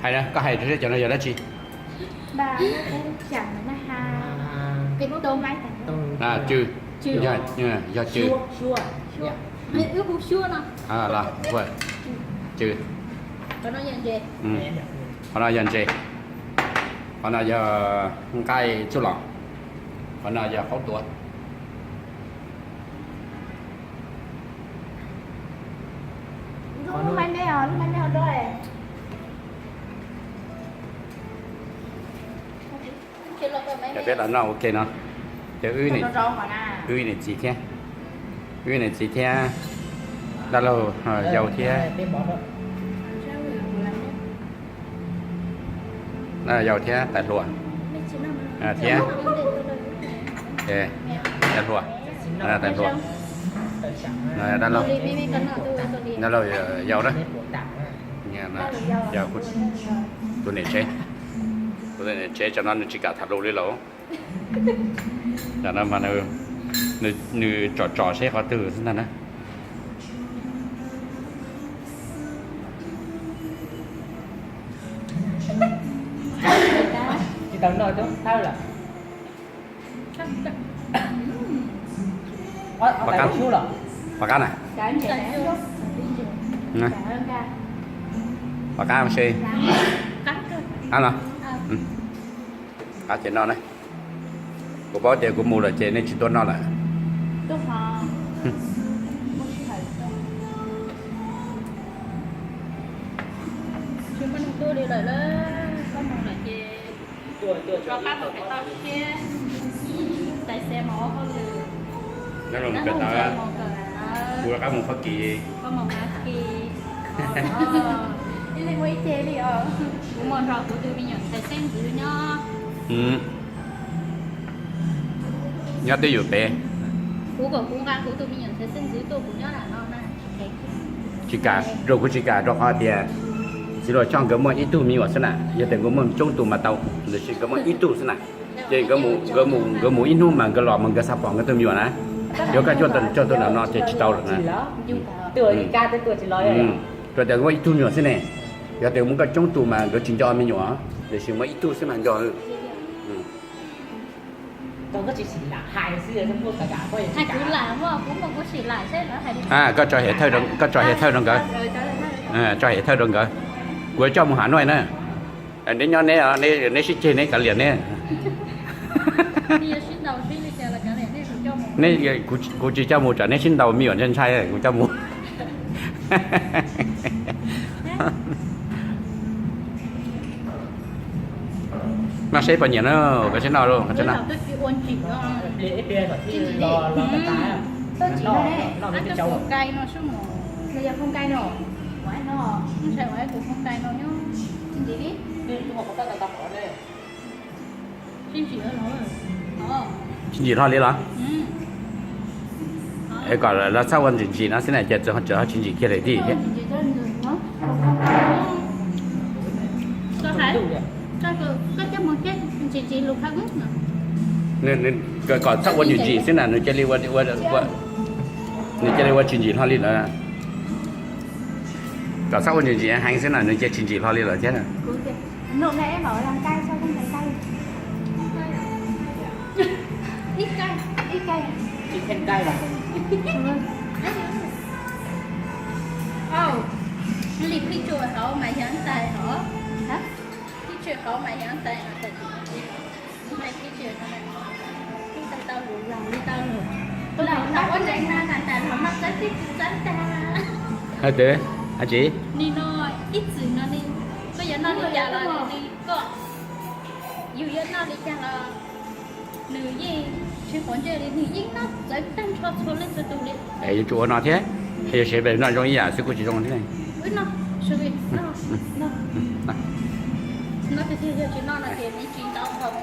Hais na, koj hais rau seb cov no yog dab tsi? Cw, yog cw. Los, cw. Qhov no yog ntses. Qhov no yog nqaij txuj lom. Qhov no yog qaub tuav. Cov peb los noj ua ke no, cov wb niam txiv thiab, wb niam txiv thiab, dab laug yau thiab, yau thiab tais hluas, thiab tais hluas, tais hluas, dab laug, dab laug yau na, yog tus niam tsev, tus niam tsev, cov no nws tsis kam tham lus li lawm. Tam no mas nws tsom tsom seb qhov twg xwb ntag na. Tsis tau noj tub thawb lawm. Pom qab na. Pom qab mas se. Qab no. Qab ces noj na. Kuv paub tias kuv mus lawm ces nej tsis tuaj noj lawm. Tsis muaj neeg tuaj li lawm, koj mus lawm ces rov qab mus pem toj siab, tais xav mus ua hauj lwm, kuv rov qab mus Fab Kis, koj mus Fab Kis, ib leeg ua ib ce li os. Kuv mus nrog kuv tus me nyuam ntxhais xeeb ntxwv nyob. Nyob twj ywm pem. Kuv kom kuv nqa kuv tus me nyuam ntxhais xeeb ntxwv tuaj kuv nyob lam no na. Tsis kam, rau kuv tsis kam rau qhov tias txiv hluas Choj nkawd muaj ib tug me nyuam xwb na, yog tias nkawd muaj coob tus mas tau, tiam sis nkawd muaj ib tug xwb na. Ces nkawd mus ib hnub mas nkawd los mas nkawd xav pom nkawd tus me nyuam na. Yog koj coj tuaj nram no ces tsis tau lawm na. Rau tias muaj ib tug me nyuam xwb ne. Yog tias muaj koj coob tus mas nkawd tsis nco me nyuam, tiam sis muaj ib tug xwb mas nco. Koj tso hiav thawj rau nkawd, tso hiav thawj rau nkawd. Kuv coj mus Hav Nuaj na. Neb nyob neb, neb sib ceg neb kav liam neb. Kuv tsis coj mus tsam neb sib ntaus me nyuam ntshai ntshai kuv coj mus. Noj seb puas nyiam na, koj sib noj lauj, koj sib noj. Tsis ntsim hlo li los? Es kom lawv txhob ua ntsim ntsim no xwb na, ces txawm ho tsis ntsim kiag li thiab. Kom txhob ua ntsim ntsim xwb na, nws cia li ua, nws cia li ua tsis ntsim hlo li lawm. Kom txhob ua ntsim ntsim heev xwb na, nws cia tsis ntsim hlo li lawm thiab. Hais tias, hais tsis, nim no ib txwm no ne, koj yuav noj li cas los nws, koj, yus yuav noj li cas los nws yeej tsis quav ntsej li, nws yeej noj txawv tag nrho txhua leej txhua tus li. Es yuav tsum ua no thiab, yog tsis noj zoo ib yam xwb kuj tsis zoo thiab. Wb noj, sw li, noj, noj. Noj tiag tiag, yog tsis noj no ces nws tsis ntau nkaus.